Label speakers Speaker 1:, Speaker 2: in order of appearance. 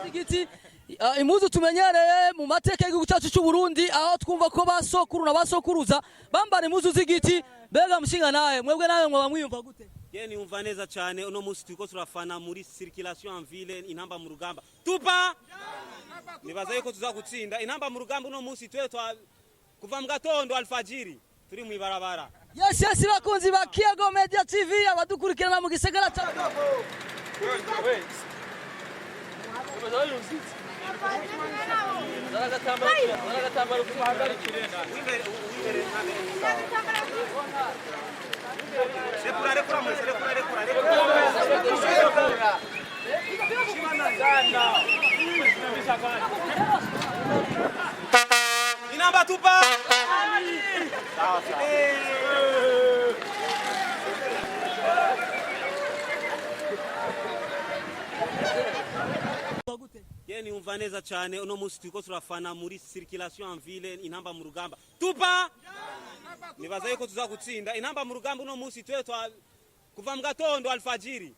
Speaker 1: Igiti impuzu tumenyereye mu mateka y'igihugu cyacu cy'u Burundi, aho twumva ko basokuru na basokuruza bambara impuzu z'igiti. Mbega mushinga nawe, mwebwe nawe mwaba mwiyumva gute?
Speaker 2: Ye, niyumva neza cyane. Uno munsi turiko turafana muri circulation en ville Intamba mu Rugamba. Tupa nibaza yuko tuza gutsinda Intamba mu Rugamba. Uno munsi twe twa kuva mu gatondo alfajiri turi mu ibarabara.
Speaker 1: Yes, bakunzi ba Kiyago Media TV, abadukurikirana mu gisagara cya
Speaker 2: Rekura, rekura mwese, rekura, rekura, rekura. Inamba tupa. Ye, niyumva neza cyane. Uno munsi turiko turafana muri circulation en ville Intamba mu Rugamba. Tupa nibaza yuko tuza gutsinda Intamba mu Rugamba. Uno munsi twe twa kuva mu gatondo alfajiri.